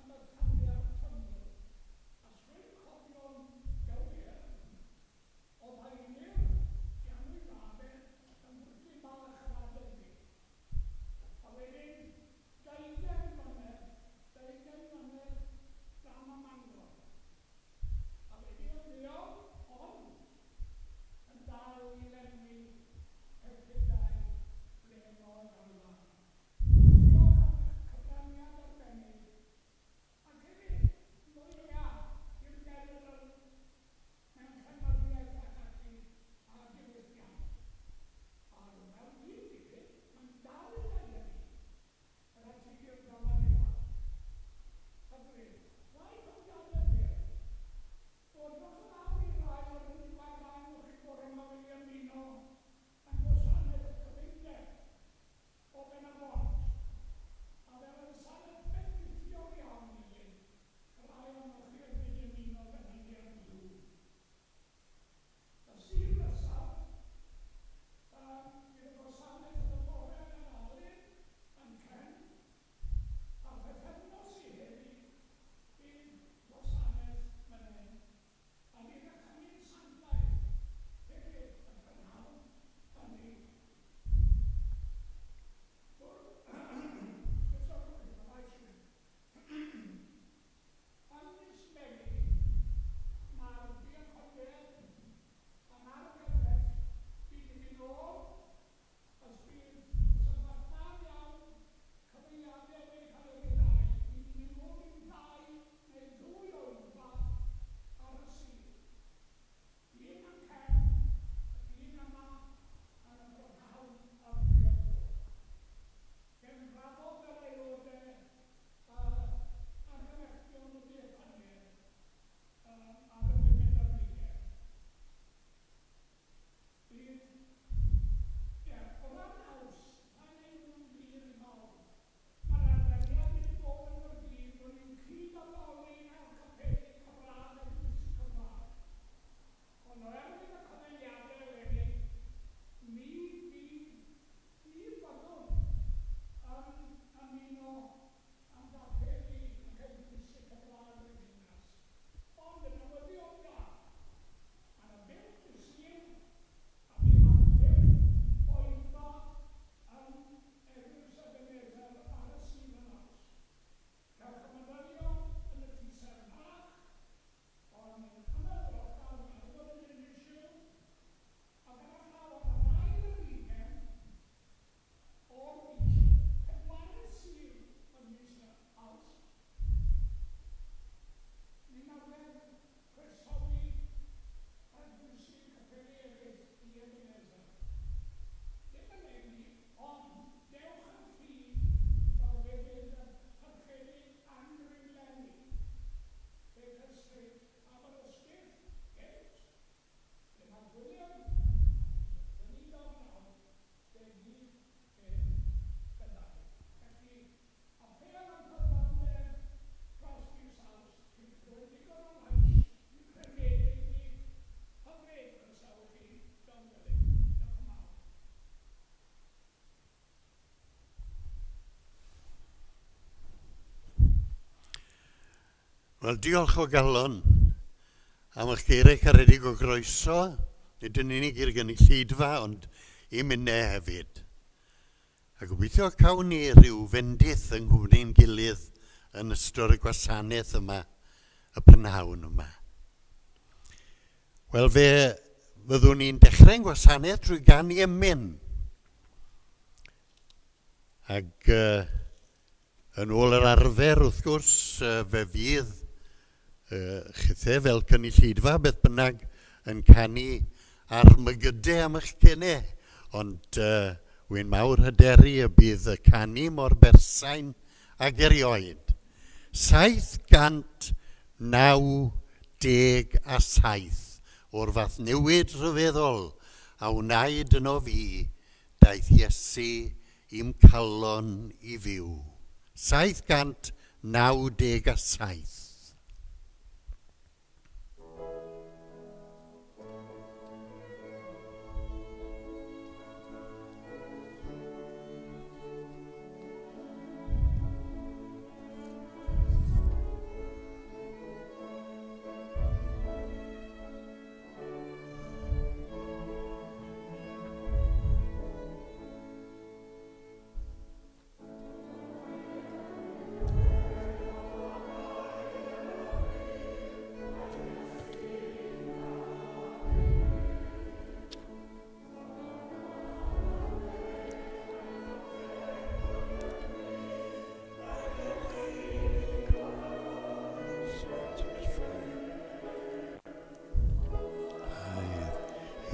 am y taliad tymor, a swy'n cofio'n gywir, oedd Einir, Janwy fab e, yn bwrtu bach yr adeg 'ny. A wedyn, deugain mlynedd, deugain mlynedd dan y Mangor. A wedi ymddeol, ond yn dal i lenwi erthyglau ble mor allan. Diolch am eich cyfraniad arbennig, ac hefyd mwya i'r genedl mewn llenyddiaeth ac ati a diwylliant. A fel dwi'n dilyn, mae'n dal i wneud hynny. Yr ati i'r dylan ei law. Hyfryd. Rhaid o'n gadael byr. O, diolch yn fawr i rai o'r rhwydwaith enw chi bore 'ma wedi ymuno yn gwasanaeth y cyfeilleb o Ben-y-bont, a fel ymsanaeth bendithiol iawn hefyd, y rhai ohonoch chi oedd wedi ymuno gan hynny ar Zoom. Y Sul nesaf, yym, bydd y gwasanaeth yn y bore yn yr Alun, yn Cen, a phythefnos i heddi bydd gwasanaeth fan hyn, a bydd y Cymun Sanctaidd hefyd y prynhawn hynny. Ym mis Medi, mae'r diaconiaid yn argymell i ni fynd ôl os bydd y sefyllfa'n iawn, cyfyngiadau wedi cael eu rhyddhau, i ni mynd ôl i ddau neu ddwy oedfa ar y Sul. Un yn Cefn ac un yma yn y prynhawn ar dri o'r gloch. Fe'n rhafodd yr aelodau argymhellion y diaconiaid ar y bumed ar hugain. Bydd, ie, o ran Awst, rhaid wneud hwnnw'n glir i bawb, mae'r arferiad wedi bod yng Nghaerdydd bod ni'n cyd-addoli mewn capeli Cymraeg Eglwysi Cymraeg. Ond oherwydd y cyfyngiadau eleni, mi fydd, mi fyddwn yn ymuno â'n capeli ac eglwysi Cymraeg yn y ddinas. Ond y newyddion da, Mae 'na bump dydd Sul a bydd 'na bump oedfa yn Eglwys Ebenezer ar y Sul yn Awst. Cewch y manylion yn y teaser bach, ond ni'n hynod ddiolchgar i Edward a Ginger Shue, a gyda llaw ar yr ail ar hugain o'r mis, pedwaredd Sul ym mis Awst, ni'n arfer croesawu eglwysi capeli eraill i Ebenezer. Dim eleni, ond dewch yn rhydd fel fe fydd y Parchedig Andrew Lenny, Baker Street, Aberystwyth, gynt, lle mae Gwilym, gweinidog nawr, fe fydd ef gyda ni. Felly, apêl am ffyddlondeb dros fis Awst, chi'n clywed digon o lais, fi'n credu i chi, hyfryd croesawu chi, John Gwilym. Diolch yn fawr. Wel, diolch o galon am eich geiriau caredig o groeso, nid yn unig i'r gynulleidfa, ond i minne hefyd. A gobeithio cawn ni rhyw fendith yng nghwmni'n gilydd yn ystod y gwasanaeth yma, y prynhawn yma. Wel, fe fyddwn ni'n dechrau'n gwasanaeth drwy ganu emyn. Ac uh, Yn ôl yr arfer, wrth gwrs, fe fydd chithe fel cynulleidfa, beth bynnag, yn canu ar mygyde am eich cene, ond uh, wy'n mawr hyderu y bydd y canu mor bersain ag erioed. 797 o'r fath newid rhyfeddol a wnaed yno fi, daeth Iesu i'm calon i fyw. 797.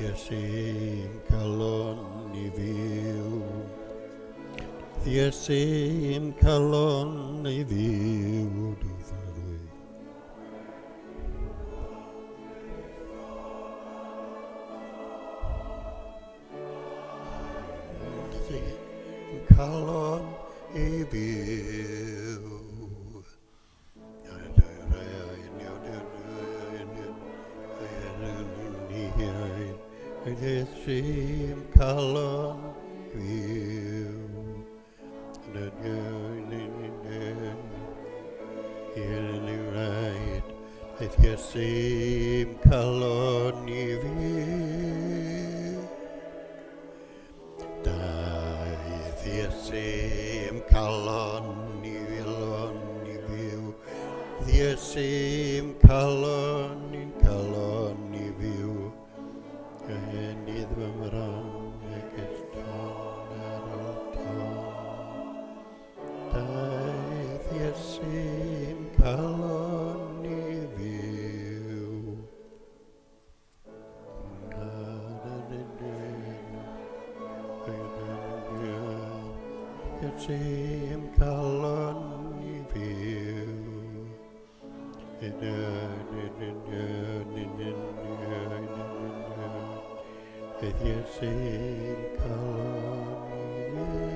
Iesu'n calon i fyw. Iesu'n calon i fyw. Calon i fyw. Iesu'n calon fyw. Aeth Iesu'n calon i fyw. Daeth Iesu'n calon i filon i fyw. Iesu'n calon i'n calon i fyw. Genydd fy mron megis ton ar ôl ton. Daeth Iesu'n calon i fyw. Iesu'n calon i fyw. Iesu'n calon i fyw.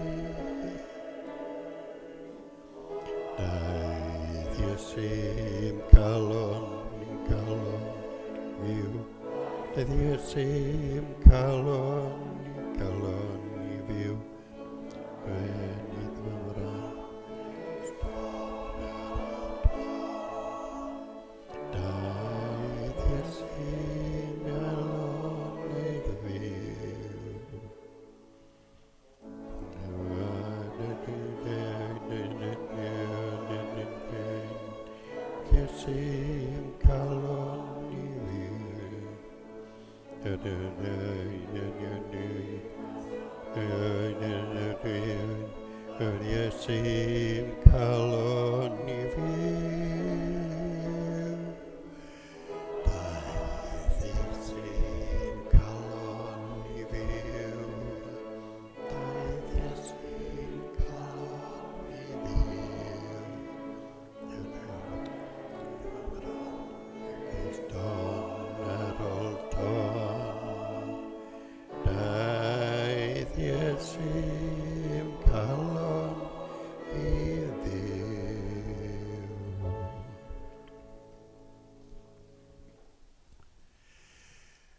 Daeth Iesu'n calon i'n calon fyw. Daeth Iesu'n calon i'n calon i fyw. Gwenydd fy mron. Daeth Iesu'n calon i fyw. Iesu'n calon i fyw. Iesu'n calon i fyw. Daeth Iesu'n calon i fyw. Daeth Iesu'n calon i fyw. Don ar ôl ton. Daeth Iesu'n calon i fyw.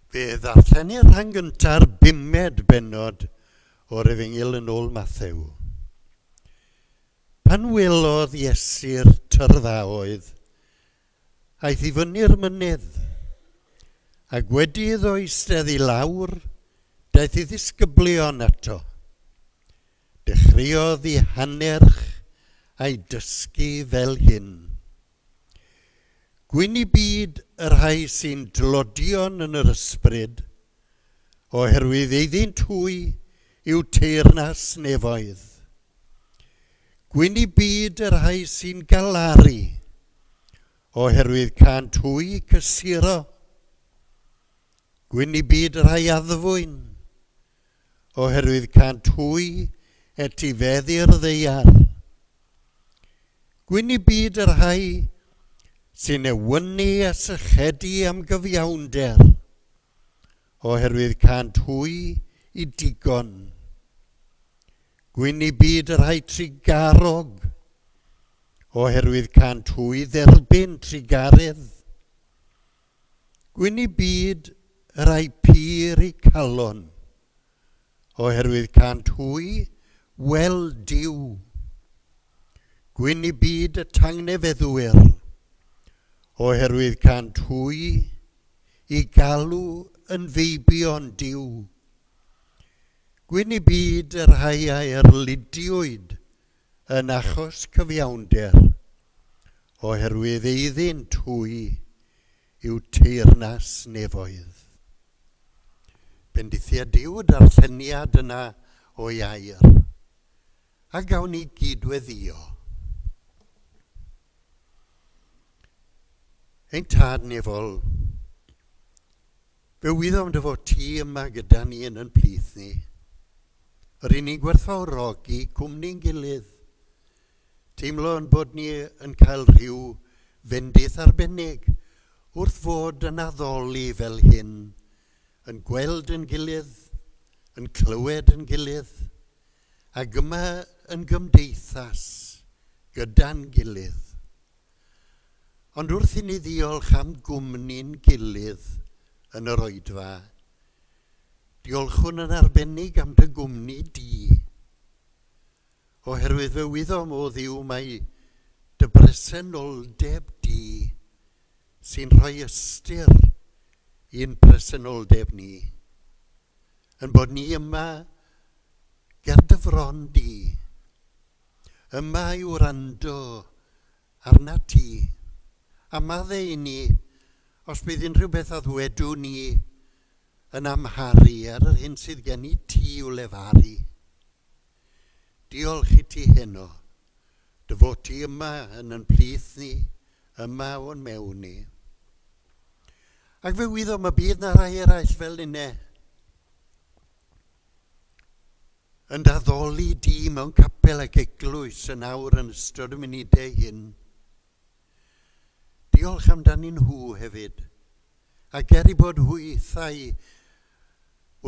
Fe ddarllenir rhan gynta'r bumed bennod o'r Efengyl yn ôl Mathew. Pan welodd Iesu'r tyrfaoedd, aeth i fyny'r mynydd, ac wedi iddo eistedd i lawr, daeth ei ddisgyblion ato. Dechreuodd eu hannerch a'u dysgu fel hyn. Gwyn i byd y rhai sy'n dlodion yn yr ysbryd, oherwydd eiddynt hwy yw teyrnas nefoedd. Gwyn i byd y rhai sy'n galaru, oherwydd cânt hwy cysuro. Gwyn i byd y rhai addfwyn, oherwydd cânt hwy etifeddu'r ddaear. Gwyn i byd y rhai sy'n newynu a sychedu am gyfiawnder, oherwydd cânt hwy i digon. Gwyn i byd y rhai trugarog, oherwydd cânt hwy dderbyn trugaredd. Gwyn i byd y rhai pur eu calon, oherwydd cânt hwy weld Duw. Gwyn i byd y tangnefeddwyr, oherwydd cânt hwy i galw yn feibion Duw. Gwyn i byd y rhai a erlidiwyd yn achos cyfiawnder, oherwydd eiddynt hwy yw teyrnas nefoedd. Bendithia Duw y darlleniad yna o'i air, a gawn ni gyd-weddïo. Ein Tad nefol, Fe wyddom dy fod ti yma gyda ni yn yn plith ni. Yr un ni'n gwerthfawrogi cwmni'n gilydd. Teimlo yn bod ni yn cael rhyw fendith arbennig wrth fod yn addoli fel hyn, yn gweld yn gilydd, yn clywed yn gilydd, ac yma yn gymdeithas gyda'n gilydd. Ond wrth i ni ddiolch am gwmni'n gilydd yn yr oedfa, diolchwn yn arbennig am dy gwmni di, oherwydd fe wyddom o Dduw mai dy bresenoldeb di sy'n rhoi ystyr i'n presenoldeb ni, yn bod ni yma ger dy fron di, Yma i wrando arnat ti, a maddau i ni os bydd unrhyw beth a ddwedwn ni yn amharu ar yr hyn sydd gen i ti i'w lefaru. Diolch i ti heno, dy fod ti yma yn yn plith ni, yma o'n mewn ni. Ac fe wyddom y bydd na rai eraill fel ninne, Yn d'addoli di mewn capel ac eglwys yn awr yn ystod y munudau hyn. Diolch amdanyn nhw hefyd. Ac er i bod hwythau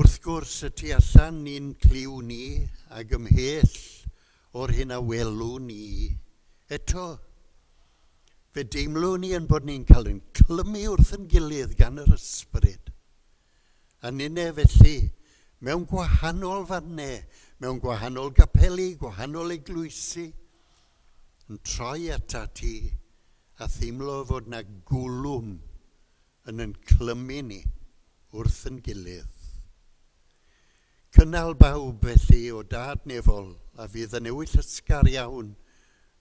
wrth gwrs y tu allan i'n cliw ni ac ymhell o'r hyn a welwn ni, eto, fe deimlwn ni yn bod ni'n cael ein clymu wrth yn gilydd gan yr Ysbryd. A ninne felly, mewn gwahanol fannau, mewn gwahanol gapeli, gwahanol eglwysi, yn troi atat ti a theimlo fod 'na gwlwm yn yn clymu ni wrth yn gilydd. Cynnal bawb felly o Dad Nefol a fydd yn ewyllysgar iawn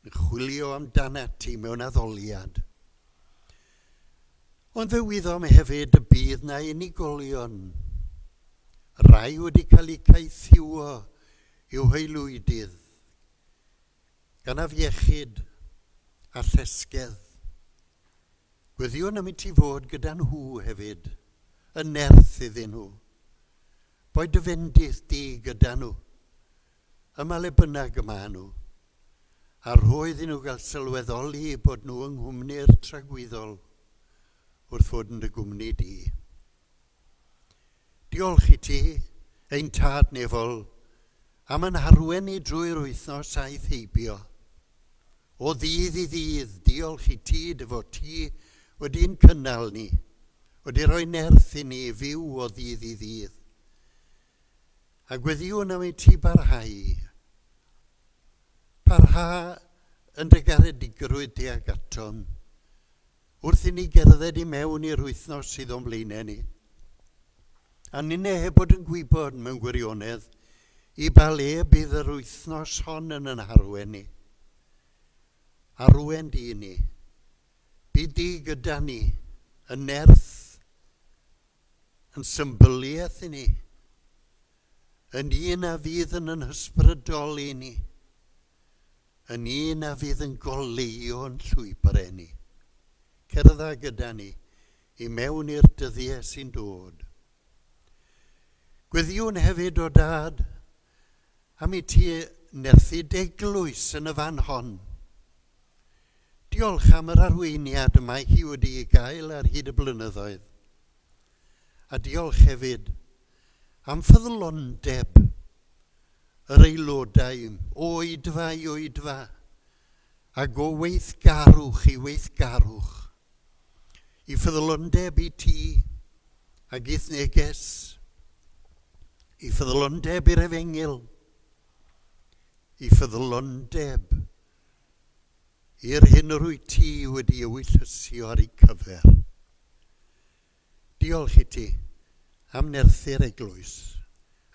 yn chwilio amdanat ti mewn addoliad. Ond fe wyddom hefyd y bydd 'na unigolion, rai wedi cael eu caethiwo i'w haelwydydd gan afiechyd a llesgedd. Gweddïwn am i ti fod gyda nhw hefyd, yn nerth iddyn nhw. Boed dy fendith di gyda nhw, yma le bynnag y maen nhw. A rho iddyn nhw gael sylweddoli bod nhw yng nghwmni'r tragwyddol wrth fod yn dy gwmni di. Diolch i ti, ein Tad nefol, am yn harwen ni drwy'r wythnos aeth heibio. O ddydd i ddydd, diolch i ti dy fod ti wedi'n cynnal ni, wedi rhoi nerth i ni fyw o ddydd i ddydd. A gweddïwn am i ti barhau. Parha yn dy garedigrwydd tuag atom, wrth i ni gerdded i mewn i'r wythnos sydd o'n blaenau ni. A ninne heb bod yn gwybod mewn gwirionedd i ba le bydd yr wythnos hon yn yn harwen ni. Arwen di ni. Bydd di gyda ni yn nerth yn symbyliaeth i ni, yn un a fydd yn yn hysbrydoli ni, yn un a fydd yn goleuo'n llwybrau ni. Cerdda gyda ni i mewn i'r dyddiau sy'n dod. Gweddïwn hefyd, o Dad, am i ti nerthu d'eglwys yn y fan hon. Diolch am yr arweiniad y mae hi wedi'i gael ar hyd y blynyddoedd. A diolch hefyd am ffyddlondeb yr aelodau o oedfa i oedfa ac o weithgarwch i weithgarwch. I ffyddlondeb i ti ac i'th neges, i ffyddlondeb i'r efengyl, i ffyddlondeb i'r hyn yr wyt ti wedi ewyllysio ar eu cyfer. Diolch i ti am nerthu'r eglwys,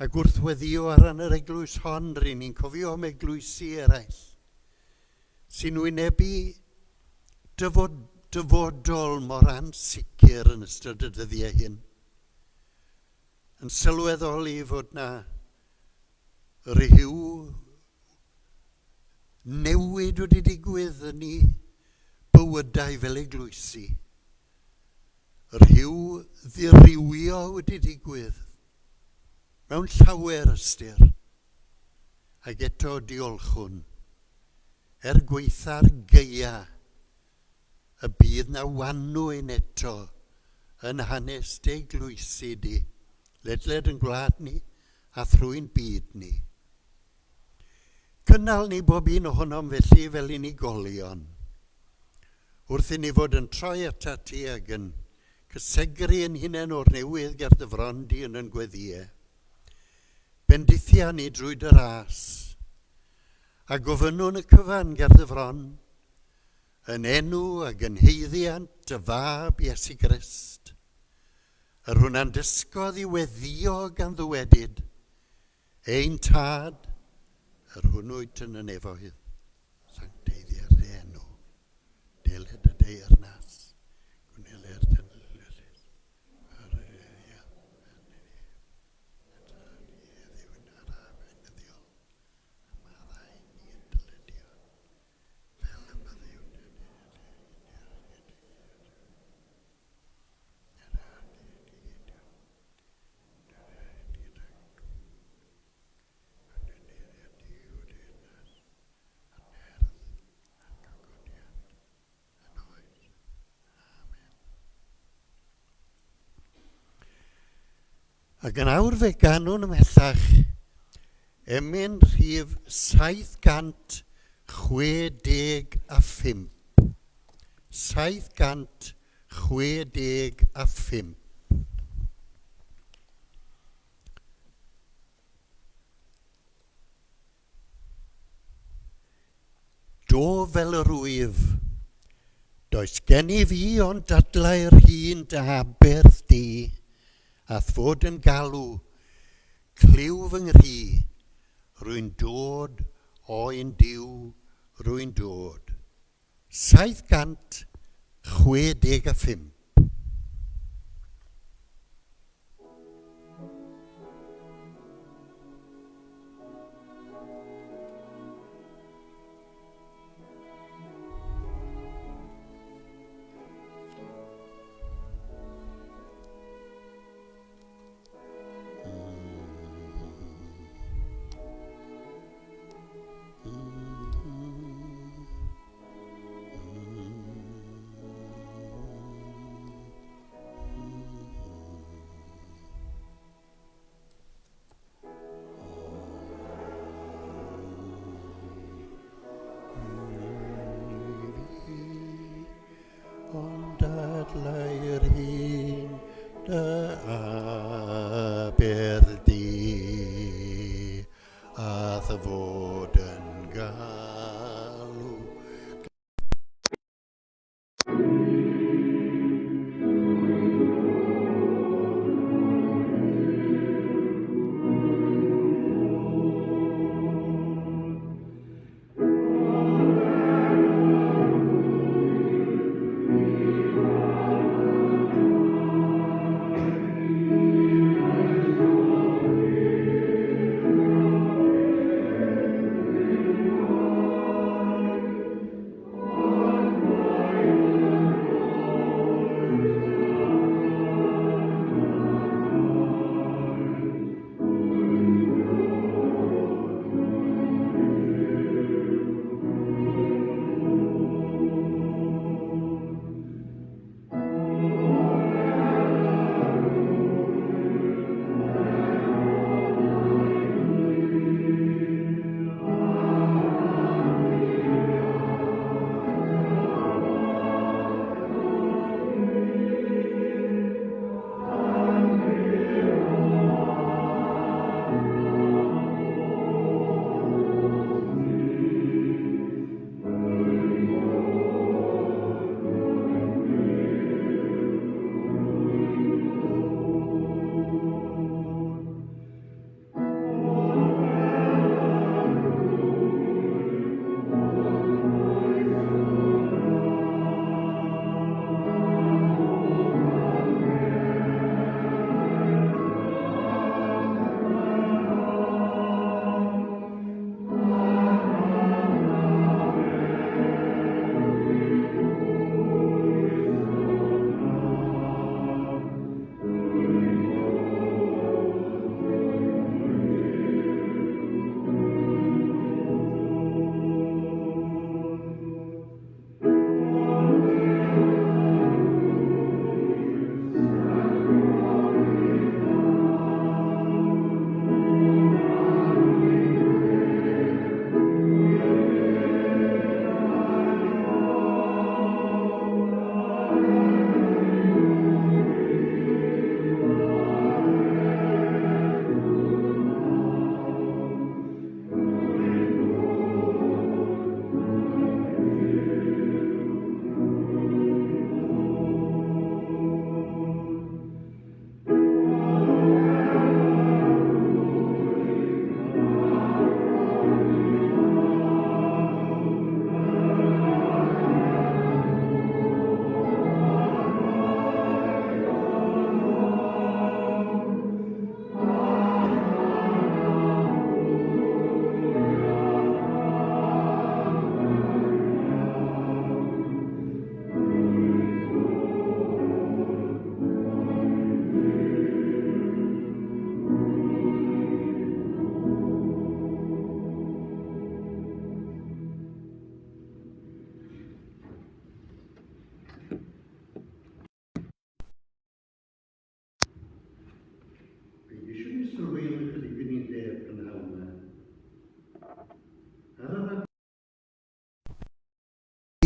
ac wrth weddio ar ran yr eglwys hon, ry'n ni'n cofio am eglwysi eraill sy'n wynebu dyfod, dyfodol mor ansicr yn ystod y dyddiau hyn, yn sylweddoli fod na rhyw newid wedi digwydd yn eu bywydau fel eglwysi. Rhyw ddirywio wedi digwydd mewn llawer ystyr, ac eto diolchwn, er gwaetha'r gaea, y bydd 'na wanwyn eto yn hanes dy eglwysi di, ledled yn gwlad ni a thrwy'n byd ni. Cynnal ni bob un ohonom felly fel unigolion, wrth i ni fod yn troi atat ti ac yn cysegru ein hunain o'r newydd ger dy fron di yn yn gweddïau. Bendithia ni drwy dy ras, a gofynnwn y cyfan ger dy fron, yn enw ac yn haeddiant dy Fab Iesu Grist, yr hwn a'n dysgodd i weddïo gan ddywedyd, Ein Tad, yr hwn wyt yn y nefoedd, sancteiddier dy enw, deled y deyrnas, gwneler dy ewyllys, yr eiriau yn y nef, eto ni heddiw yn araf beunyddiol, a maddau ni yn dyledion, fel y maddeuwn ni yn Ac yn awr fe ganwn ymhellach emyn rhif 765. 765. Do fel yr wyf, does gennyf i ond dadlau'r hun dy aberth di, a'th fod yn galw, clyw fy nghri, rwy'n dod, oen Duw, rwy'n dod. 765.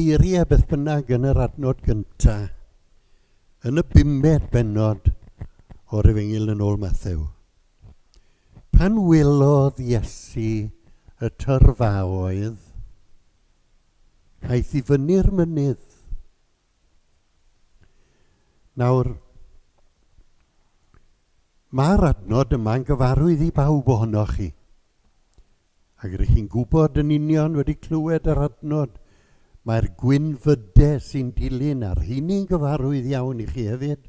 geiriau beth bynnag yn yr adnod gyntaf, yn y bumed bennod o'r Efengyl yn ôl Mathew. Pan welodd Iesu y tyrfaoedd, aeth i fyny'r mynydd. Nawr, mae'r adnod yma'n gyfarwydd i bawb ohonoch chi. Ac rydych chi'n gwybod yn union wedi clywed yr adnod, mae'r gwynfyde sy'n dilyn a'r rheini'n gyfarwydd iawn i chi hefyd.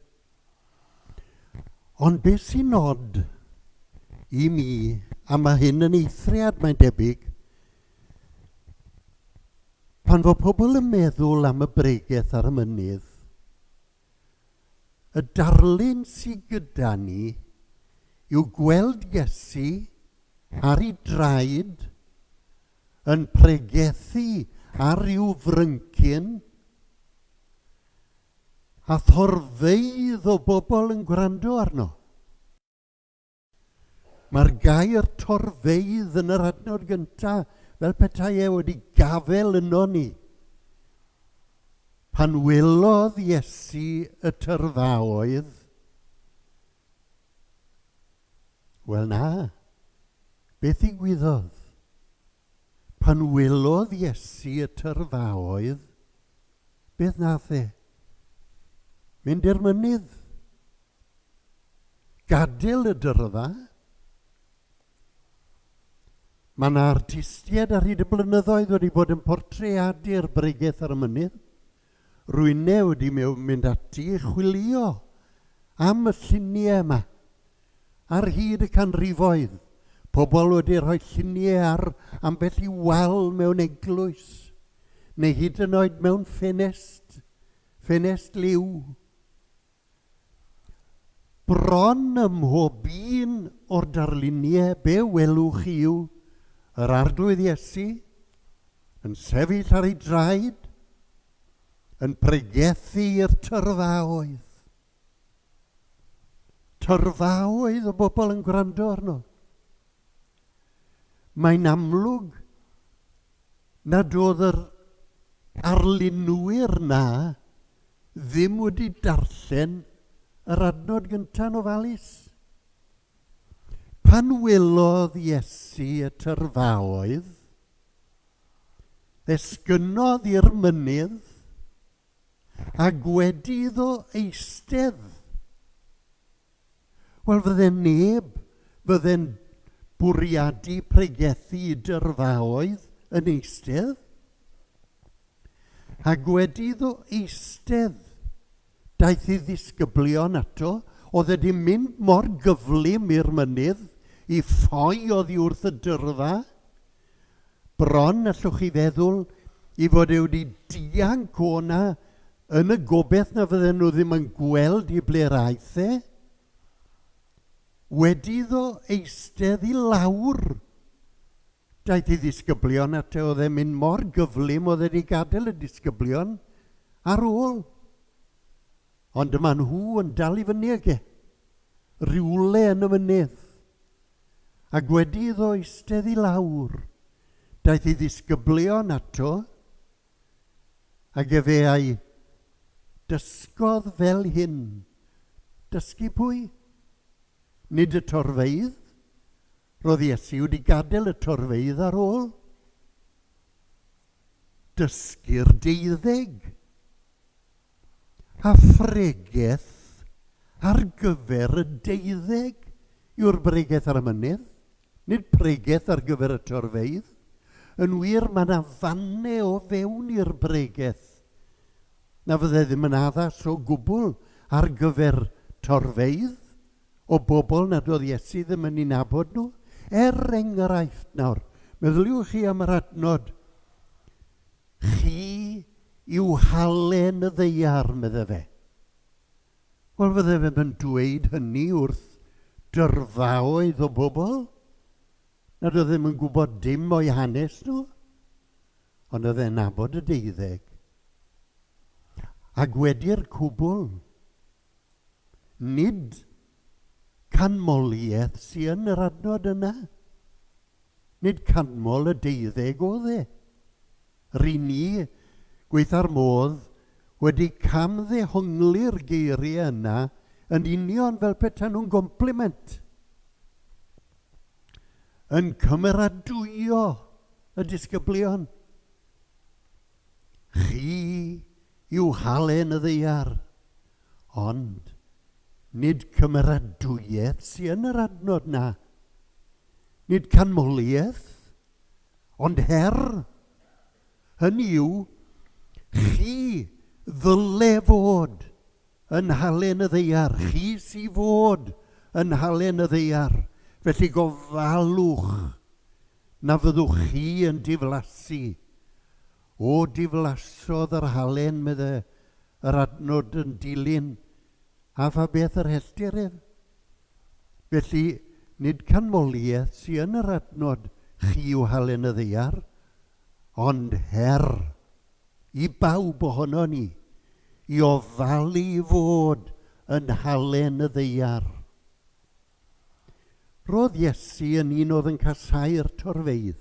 Ond beth sy'n nod i mi, a mae hyn yn eithriad mae'n debyg, pan fo pobl yn meddwl am y bregeth ar y mynydd, Y darlun sydd gyda ni yw gweld Iesu ar ei draed yn pregethu ar ryw fryncyn a thorfeydd o bobl yn gwrando arno. Mae'r gair torfeydd yn yr adnod gyntaf fel petai e wedi gafael yno ni. Pan welodd Iesu y tyrfaoedd, wel na, beth ddigwyddodd? Pan welodd Iesu y tyrfaoedd, beth nath e? Mynd i'r mynydd. Gadael y dyrfa. Mae yna artistiaid ar hyd y blynyddoedd wedi bod yn portreadu'r bregeth ar y mynydd. Rwyne wedi mynd ati i chwilio am y lluniau yma ar hyd y canrifoedd. Pobl wedi rhoi lluniau ar ambell i wal mewn eglwys, neu hyd yn oed mewn ffenest, ffenest liw. Bron ym mhob un o'r darluniau be welwch chi yw yr Arglwydd Iesu yn sefyll ar ei draed, yn pregethu i'r tyrfaoedd. Tyrfaoedd o bobl yn gwrando arno. Mae'n amlwg nad oedd yr arlunwyr 'na ddim wedi darllen yr adnod gynta'n ofalus. Pan welodd Iesu y tyrfaoedd, esgynnodd i'r mynydd, a gwedi iddo eistedd. Wel, fydde neb fydde'n bwriadu pregethu i dyrfaoedd yn eistedd. Ac wedi iddo eistedd, daeth ei ddisgyblion ato, oedd e 'di mynd mor gyflym i'r mynydd i ffoi oddi wrth y dyrfa. Bron, allwch chi feddwl, i fod e wedi dianc o 'na yn y gobaith na fydden nhw ddim yn gweld i ble'r aeth e. Wedi iddo eistedd i lawr, Daeth ei ddisgyblion ato, oedd e'n mynd mor gyflym, oedd e wedi gadael y disgyblion ar ôl. Ond dyma nhw yn dal i fyny ag e, rywle yn y mynydd. Ac wedi iddo eistedd i lawr, daeth ei ddisgyblion ato, ac efe a'i dysgodd fel hyn. Dysgu pwy? Nid y torfeydd, Roedd Iesu wedi gadael y torfeydd ar ôl dysgu'r deuddeg a phregeth ar gyfer y deuddeg yw'r bregeth ar y mynydd, nid pregeth ar gyfer y torfeydd. Yn wir, mae yna fannau o fewn i'r bregeth na fydde ddim yn addas o gwbl ar gyfer torfeydd. o bobl nad oedd Iesu ddim yn eu nabod nhw. Er enghraifft nawr, meddyliwch chi am yr adnod, Chi yw halen y ddaear, medde fe. Wel, fydde fe yn dweud hynny wrth dyrfaoedd o bobl nad oedd ddim yn gwybod dim o'i hanes nhw, ond oedd e'n nabod y deuddeg. Ac wedi'r cwbl, Nid canmoliaeth sy yn yr adnod yna. Nid canmol y deuddeg oedd e. Ry'n ni Gweitha'r modd, wedi camddehongli'r geiriau yna yn union fel petaen nhw'n gompliment. Yn cymeradwyo y disgyblion. Chi yw halen y ddaear. Ond nid cymeradwyaeth sy yn yr adnod 'na. Nid canmoliaeth, ond her. Hynny yw, chi ddyle fod yn halen y ddaear, chi sy fod yn halen y ddaear, felly gofalwch na fyddwch chi yn diflasu. O, diflasodd yr halen, medde yr adnod yn dilyn, a pha beth yr helltir ef? Felly, nid canmoliaeth sy yn yr adnod, chi yw halen y ddaear, ond her i bawb ohono ni i ofalu i fod yn halen y ddaear. Roedd Iesu yn un oedd yn casáu'r torfeydd.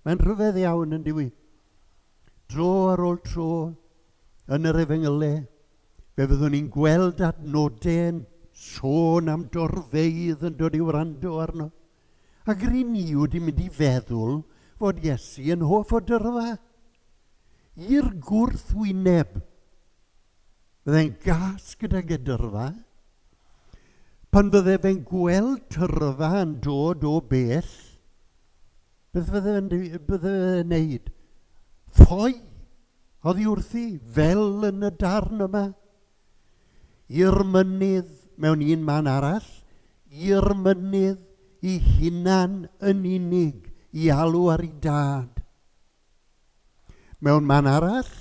Mae'n rhyfedd iawn, yn dyw i? Dro ar ôl tro, yn yr Efengylau, fe fyddwn ni'n gweld adnodau'n sôn am dorfeydd yn dod i wrando arno. Ac ry'n ni wedi mynd i feddwl fod Iesu yn hoff o dyrfa. I'r gwrthwyneb, byddai'n gas gydag y dyrfa. Pan fydde fe'n gweld tyrfa yn dod o bell, Beth fydde fe'n bydde fe'n neud? Ffoi oddi wrthi, fel yn y darn yma. I'r mynydd mewn un man arall, i'r mynydd i hunan yn unig i alw ar ei dad. Mewn man arall,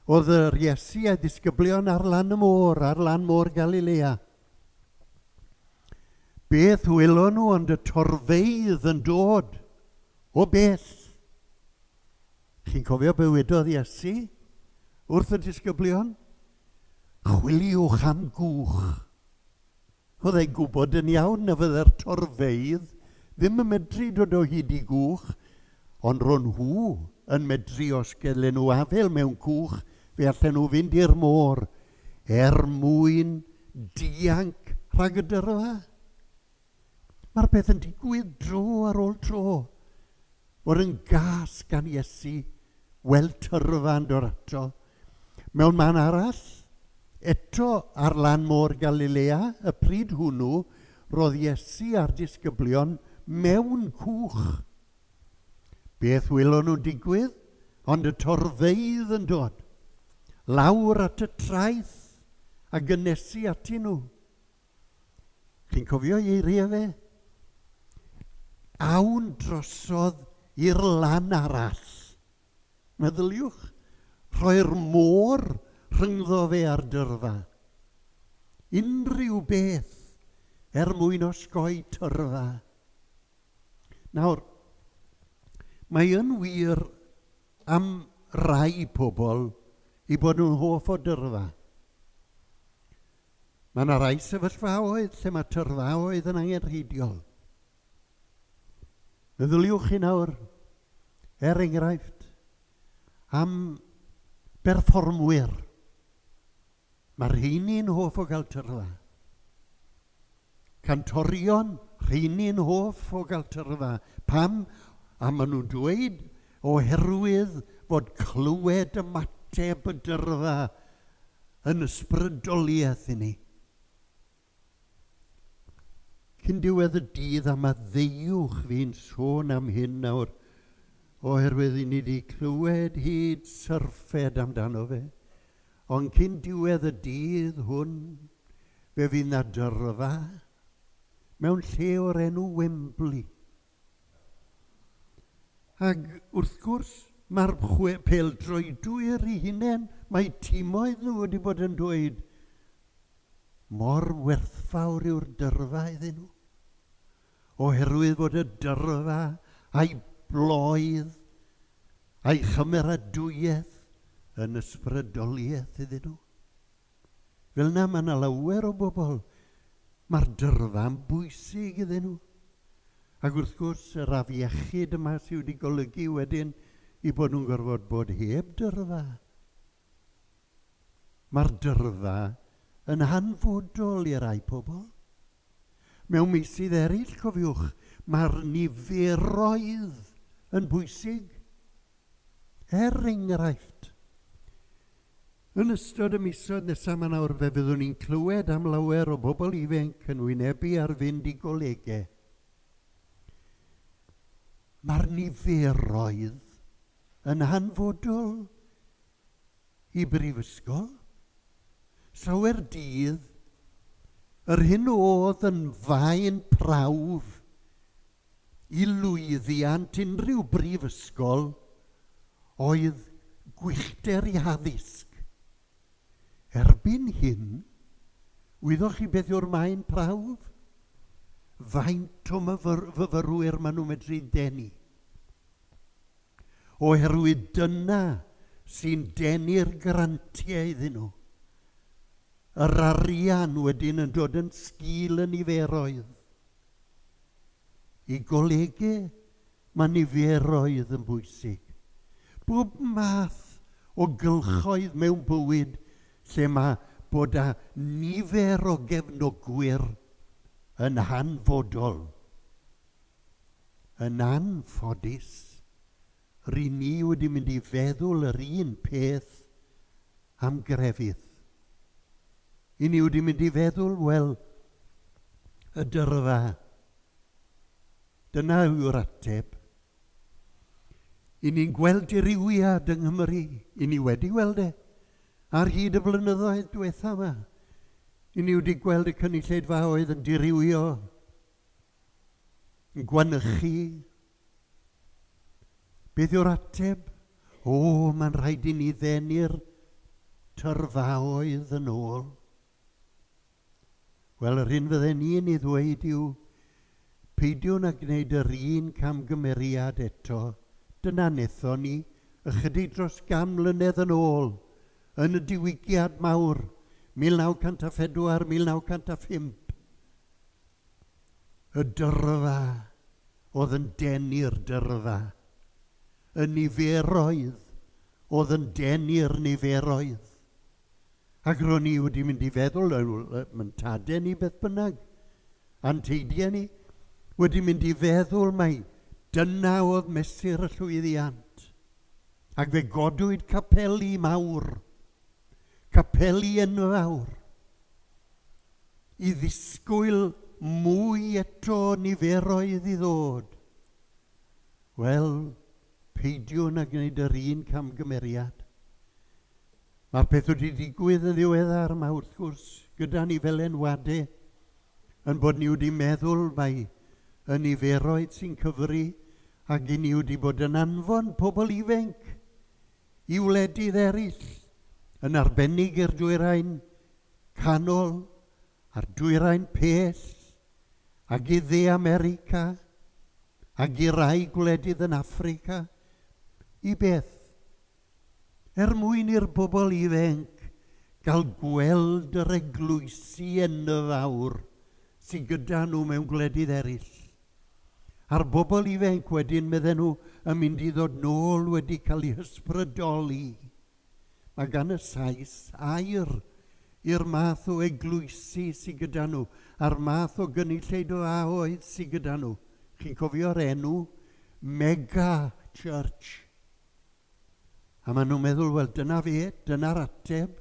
oedd yr Iesu a'i ddisgyblion ar lan y môr, ar lan môr Galilea. Beth welon nhw ond y torfeydd yn dod o bell. Chi'n cofio be wedodd Iesu wrth y disgyblion? Chwiliwch am gwch. Oedd e'n gwybod yn iawn na fydde'r torfeydd ddim yn medru dod o hyd i gwch, ond ro'n nhw yn medru os gelen nhw afael mewn cwch, fe allen nhw fynd i'r môr er mwyn dianc rhag y dyrfa. Mae'r peth yn digwydd dro ar ôl tro. Fod yn gas gan Iesu weld tyrfa yn dod ato. Mewn man arall, eto ar lan môr Galilea, y pryd hwnnw, roedd Iesu a'r disgyblion mewn cwch. Beth welon nhw'n digwydd? Ond y torfeydd yn dod lawr at y traeth a gynnesu atyn nhw. Chi'n cofio ei eiriau fe? Awn drosodd i'r lan arall. Meddyliwch, rhoi'r môr rhyngddo fe a'r dyrfa. Unrhyw beth er mwyn osgoi tyrfa. Nawr, mae yn wir am rai pobl i bod nhw'n hoff o dyrfa. Mae yna rai sefyllfaoedd lle mae tyrfaoedd yn angenrheidiol. Meddyliwch chi nawr, er enghraifft, am berfformwyr. Mae'r rheini'n hoff o gael tyrfa. Cantorion, rheini'n hoff o gael tyrfa. Pam? A maen nhw'n dweud oherwydd fod clywed ymateb y dyrfa yn ysbrydoliaeth i ni. Cyn diwedd y dydd a maddeuwch fi'n sôn am hyn nawr, oherwydd i ni wedi clywed hyd syrffed amdano fe. Ond cyn diwedd y dydd hwn, fe fydd 'na dyrfa mewn lle o'r enw Wembley. Ac wrth gwrs, mae'r pêl-droedwyr eu hunain, mae timoedd nhw wedi bod yn dweud mor werthfawr yw'r dyrfa iddyn nhw. Oherwydd fod y dyrfa a'i bloedd a'i chymeradwyaeth yn ysbrydoliaeth iddyn nhw. Fel 'na mae 'na lawer o bobl, mae'r dyrfa'n bwysig iddyn nhw. Ac wrth gwrs, yr afiechyd yma sydd wedi golygu wedyn i bod nhw'n gorfod bod heb dyrfa. Mae'r dyrfa yn hanfodol i rai pobl. Mewn meysydd eraill, cofiwch, mae'r niferoedd yn bwysig. Er enghraifft, yn ystod y misoedd nesaf yma nawr fe fyddwn ni'n clywed am lawer o bobl ifanc yn wynebu ar fynd i golegau. Mae'r niferoedd yn hanfodol i brifysgol. Llawer dydd, yr hyn oedd yn faen prawf i lwyddiant unrhyw brifysgol oedd gwychder i addysg. Erbyn hyn, wyddoch chi beth yw'r maen prawf? Faint o myfyrwyr maen nhw'n medru denu? Oherwydd dyna sy'n denu'r grantiau iddyn nhw. Yr arian wedyn yn dod yn sgil y niferoedd. I golegau, mae niferoedd yn bwysig. Bob math o gylchoedd mewn bywyd lle mae bod â nifer o gefnogwyr yn hanfodol. Yn anffodus, ry'n ni wedi mynd i feddwl yr un peth am grefydd. I ni wedi mynd i feddwl, wel, y dyrfa. Dyna yw'r ateb. I ni'n gweld dirywiad yng Nghymru. I ni wedi weld e ar hyd y blynyddoedd diwetha yma. I ni wedi gweld y cynulleidfaoedd yn dirywio, yn gwanychu. Beth yw'r ateb? O, mae'n rhaid i ni ddenu'r tyrfaoedd yn ôl. Wel, yr hyn fydden ni'n ei ddweud yw, peidiwn â gwneud yr un camgymeriad eto. Dyna wnaethon ni ychydig dros gan mlynedd yn ôl, yn y diwygiad mawr, 1904, 1905. Y dyrfa oedd yn denu'r dyrfa. Y niferoedd oedd yn denu'r niferoedd. Ac ro'n i wedi mynd i feddwl, mae'n tadau ni beth bynnag, a'n teidiau ni, wedi mynd i feddwl mai dyna oedd mesur y llwyddiant. Ac fe godwyd capeli mawr, capeli enfawr, i ddisgwyl mwy eto niferoedd i ddod. Wel, peidiwn â gwneud yr un camgymeriad. Mae'r peth wedi digwydd yn ddiweddar yma, wrth gwrs, gyda ni fel enwade, yn bod ni wedi meddwl mai y niferoedd sy'n cyfri ac i ni wedi bod yn anfon pobl ifanc i wledydd eraill, yn arbennig i'r dwyrain canol a'r dwyrain pell, ac i Dde America, ac i rai gwledydd yn Affrica. I beth? Er mwyn i'r bobl ifanc gael gweld yr eglwysi enfawr sydd gyda nhw mewn gwledydd eraill. A'r bobl ifanc wedyn, medden nhw, yn mynd i ddod nôl wedi cael eu hysbrydoli. Mae gan y Sais air i'r math o eglwysi sydd gyda nhw, a'r math o gynulleidfaoedd sydd gyda nhw. Chi'n cofio'r enw? Mega Church. A maen nhw'n meddwl, wel dyna fe, dyna'r ateb.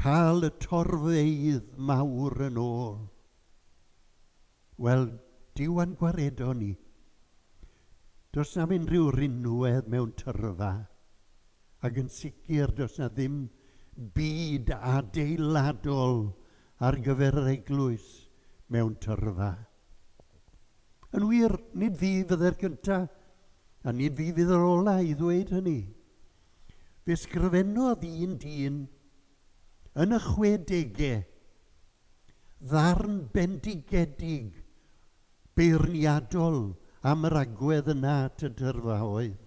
Cael y torfeydd mawr yn ôl. Wel, Duw a'n gwaredo ni. Does na'm unrhyw rinwedd mewn tyrfa, ac yn sicr does na ddim byd adeiladol ar gyfer yr eglwys mewn tyrfa. Yn wir, nid fi fydde'r cynta, a nid fi fydd yr ola i ddweud hynny. Fe sgrifennodd un dyn yn y chwedegau ddarn bendigedig beirniadol am yr agwedd yna at y dyrfaoedd.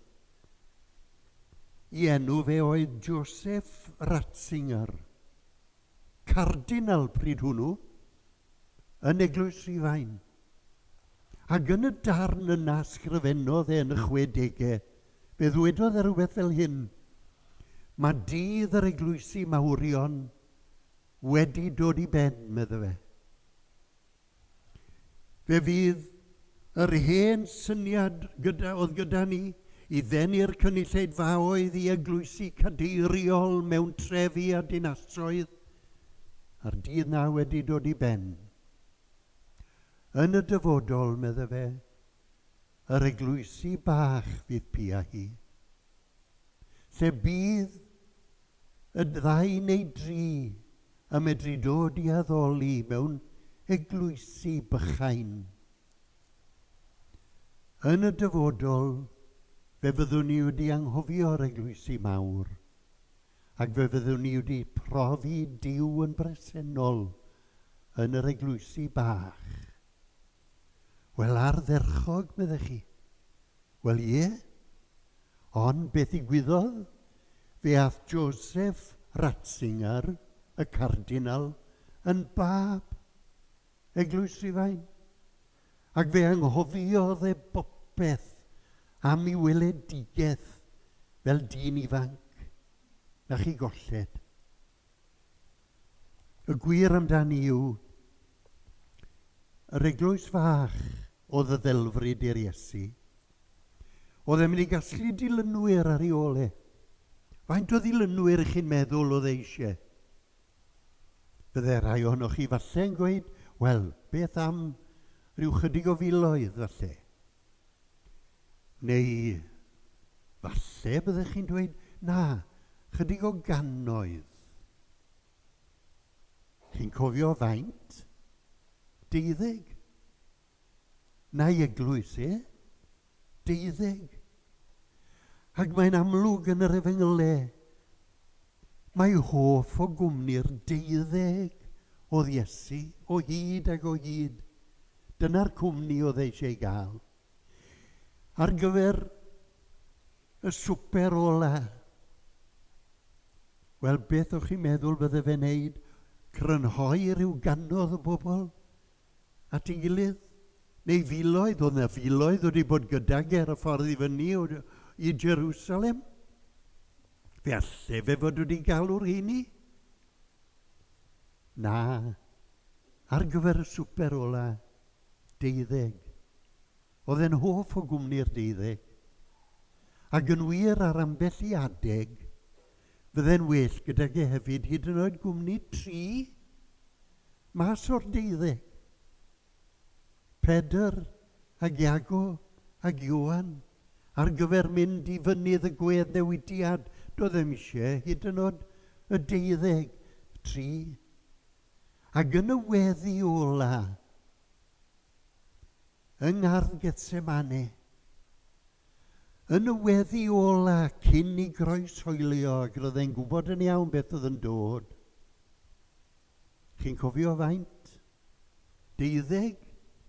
I enw fe oedd Joseph Ratzinger, cardinal pryd hwnnw, yn Eglwys Rhufain. Ac yn y darn yna sgrifennodd e yn y chwedegau, fe ddwedodd e rhywbeth fel hyn, Mae dydd yr eglwysi mawrion wedi dod i ben, medde fe. Fe fydd yr hen syniad gyda, oedd gyda ni i ddenu'r cynulleidfaoedd i eglwysi cadeiriol mewn trefi a dinasoedd, a'r dydd na wedi dod i ben. Yn y dyfodol, medde fe, yr eglwysi bach fydd pia hi, lle bydd y ddau neu dri yn medru dod i addoli mewn eglwysi bychain. Yn y dyfodol, fe fyddwn ni wedi anghofio'r eglwysi mawr, ac fe fyddwn ni wedi profi Duw yn bresennol yn yr eglwysi bach. Wel, ardderchog, meddech chi. Wel, ie. Ond beth ddigwyddodd? Fe ath Joseph Ratzinger, y cardinal, yn bab Eglwys Rhufain, ac fe anghofiodd e bopeth am ei weledigaeth fel dyn ifanc. Na chi golled. Y gwir amdani yw, yr eglwys fach oedd y ddelfryd i'r Iesu. Oedd e'n mynd i gasglu dilynwyr ar ei ôl e. Faint o ddilynwyr ych chi'n meddwl oedd e eisiau? Fydde rhai ohonoch chi falle yn gweud, wel, beth am rhyw chydig o filoedd falle? Neu falle byddech chi'n dweud, na, chydig o gannoedd. Chi'n cofio faint? Deuddeg. Na'i eglwys e? Deuddeg. Ac mae'n amlwg yn yr efengylau mai hoff o gwmni'r deuddeg oedd Iesu, o hyd ac o hyd. Dyna'r cwmni oedd e eisiau ei gael. Ar gyfer y swper ola. Wel, beth o'ch chi'n meddwl bydde fe'n neud? Crynhoi rhyw gannoedd o bobl at ei gilydd? Neu filoedd? Oedd 'na filoedd wedi bod gydag e ar y ffordd i fyny i Jerusalem. Fe alle fe fod wedi galw'r rheini? Na, ar gyfer y swper ola, deuddeg. Oedd e'n hoff o gwmni'r deuddeg. Ac yn wir ar ambell i adeg, fydde'n well gydag e hefyd hyd yn oed gwmni tri mas o'r deuddeg. Pedr ag Iago ag Ioan ar gyfer mynd i fynydd y gwedd newidiad, doedd e'm eisiau hyd yn oed y deuddeg, tri. Ac yn y weddi ola, yng Ngardd Gethsemane, yn y weddi ola cyn i groeshoelio ac roedd e'n gwybod yn iawn beth oedd yn dod. Chi'n cofio faint? Deuddeg?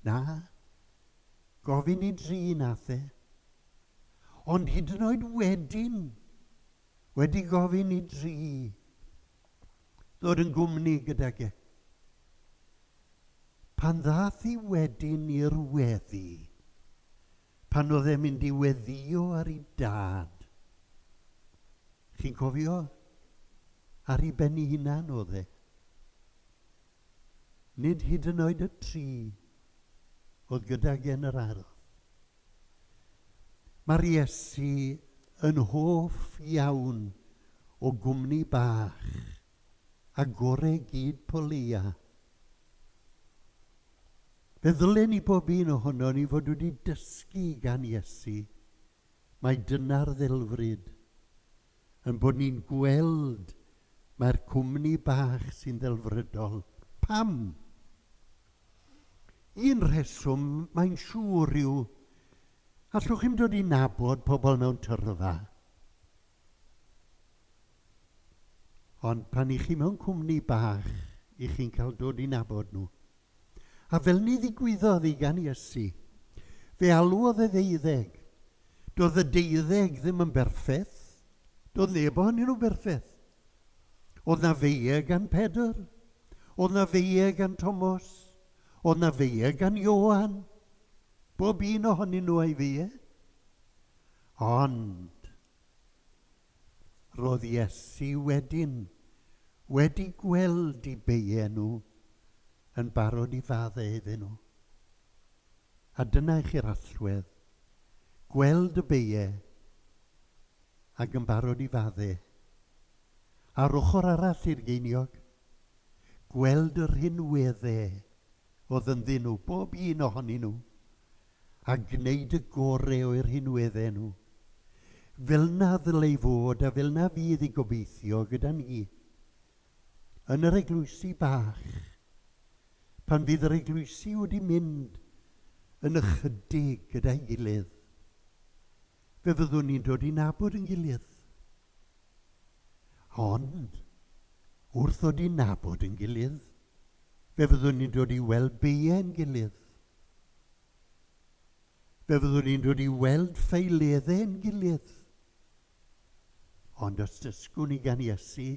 Na. Gofyn i dri nath e. Ond hyd yn oed wedyn, wedi gofyn i dri ddod yn gwmni gydag e. Pan ddath hi wedyn i'r weddi, pan oedd e'n mynd i weddïo ar ei dad, chi'n cofio? Ar ei ben ei hunan oedd e. Nid hyd yn oed y tri oedd gydag e yn yr ardd. Mae'r Iesu yn hoff iawn o gwmni bach a gore gyd po leia. Fe ddylen ni bob un ohono ni fod wedi dysgu gan Iesu mai dyna'r ddelfryd, yn bod ni'n gweld mai'r cwmni bach sy'n ddelfrydol. Pam? Un rheswm, mae'n siŵr, yw allwch chi'm dod i nabod pobl mewn tyrfa. Ond pan i chi mewn cwmni bach, i chi'n cael dod i nabod nhw. A fel ni ddigwyddodd i gan Iesu, fe alwodd e ddeuddeg. Doedd y deuddeg ddim yn berffeth. Doedd neb ohonyn nhw berffeth. Oedd na feie gan Pedr. Oedd na feie gan Tomos. Oedd na feie gan Ioan. Bob un ohonyn nhw a'i feie. Ond, Roedd Iesu wedyn wedi gweld i beie nhw yn barod i fadde iddyn nhw. A dyna i chi'r allwedd. Gweld y beie ac yn barod i fadde. A'r ochr arall i'r geiniog, gweld y rhinwedde oedd ynddyn nhw, bob un ohonyn nhw, a gwneud y gore o'u rhinweddau nhw. Fel 'na ddylai fod a fel 'na fydd i gobeithio gyda ni. Yn yr eglwysi bach, pan fydd yr eglwysi wedi mynd yn ychydig gyda'i gilydd, fe fyddwn ni'n dod i nabod yn gilydd. Ond, wrth ddod i nabod yn gilydd, fe fyddwn ni'n dod i weld beiau'n gilydd. Fe fyddwn ni'n dod i weld ffeileddau'n gilydd. Ond os dysgwn ni gan Iesu,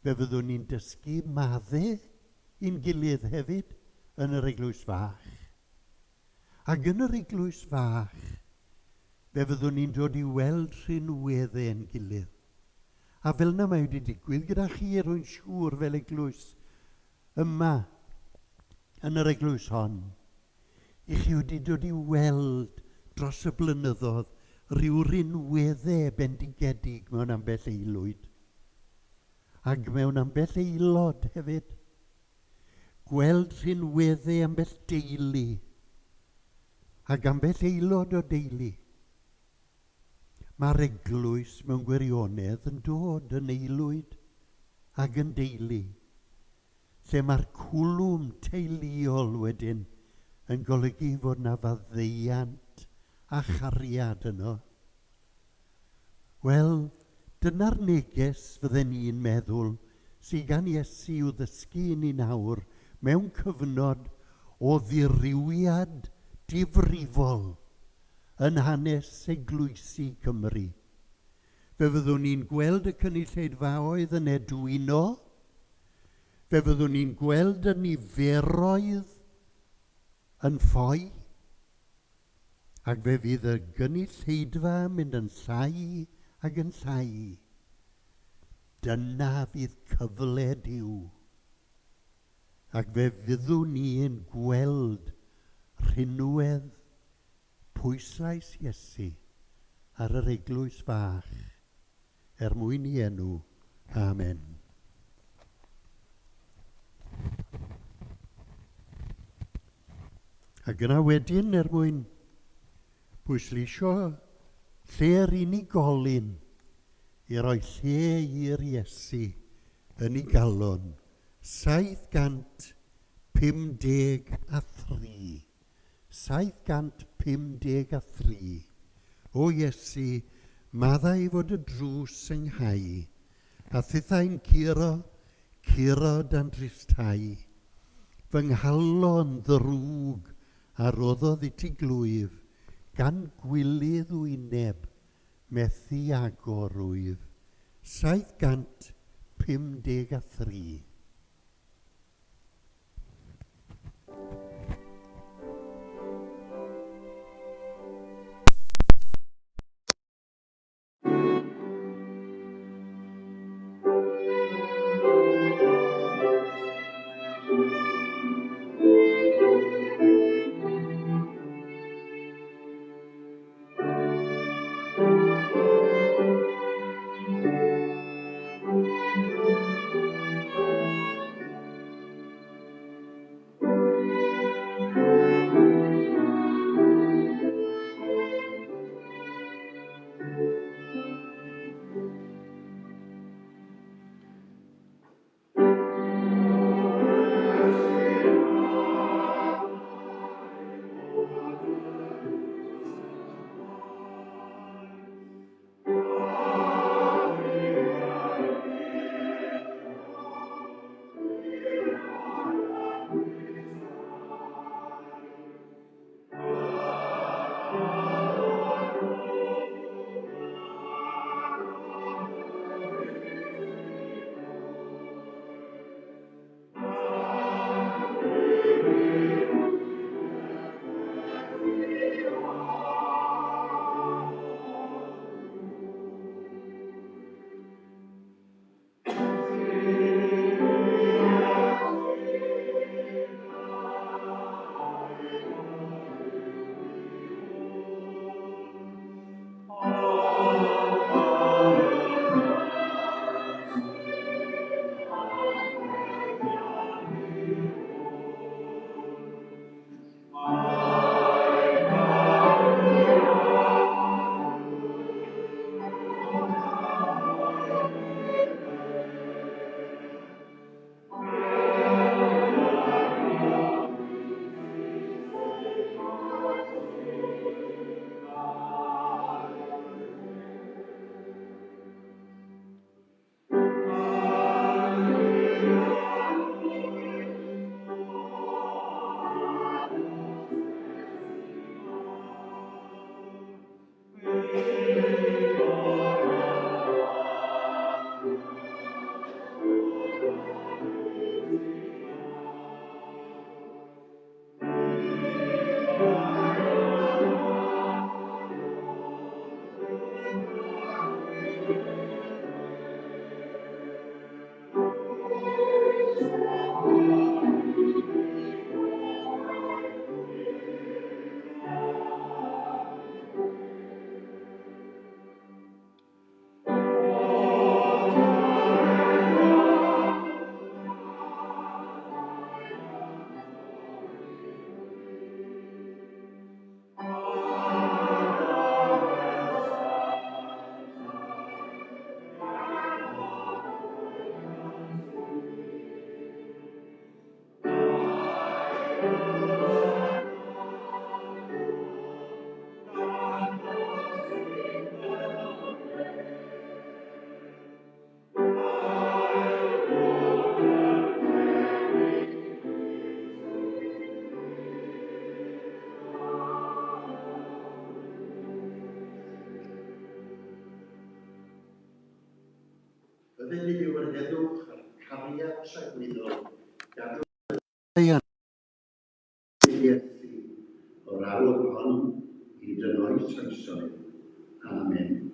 fe fyddwn ni'n dysgu madde i'n gilydd hefyd yn yr eglwys fach. Ac yn yr eglwys fach, fe fyddwn ni'n dod i weld rhinweddau'n gilydd. A fel yna mae wedi digwydd gyda chi, rwy'n siŵr, fel eglwys yma yn yr eglwys hon. I chi wedi dod i weld dros y blynyddoedd rhyw rinweddau bendigedig mewn ambell aelwyd, ac mewn ambell aelod hefyd. Gweld rhinweddau ambell deulu, ac ambell aelod o deulu. Mae'r eglwys mewn gwirionedd yn dod yn aelwyd ac yn deulu, lle mae'r cwlwm teuluol wedyn yn golygu fod 'na faddeuant a chariad yno. Wel, dyna'r neges fydden i'n meddwl sydd gan Iesu i'w ddysgu i ni nawr mewn cyfnod o ddirywiad difrifol yn hanes eglwysi Cymru. Fe fyddwn ni'n gweld y cynulleidfaoedd yn edwino, fe fyddwn ni'n gweld y niferoedd yn ffoi, ac fe fydd y gynulleidfa yn mynd yn llai ac yn llai. Dyna fydd cyfle Duw. Ac fe fyddwn ni'n gweld rhinwedd pwyslais Iesu ar yr eglwys fach, er mwyn i enw. Amen. Ac yna wedyn, er mwyn pwysleisio lle'r unigolyn i roi lle i'r Iesu yn ei galon, 753. 753. O Iesu, maddau fod y drws ynghau, a thithau'n curo, curo dan dristhau. Fy nghalon ddrwg a roddodd iti glwyf, gan gwilydd wyneb methu agor rwyf. 753. Bydded i Dduw yr heddwch a'r cariad tragwyddol gadw ei Iesu o'r awr hon hyd yn oes oesoedd. Amen.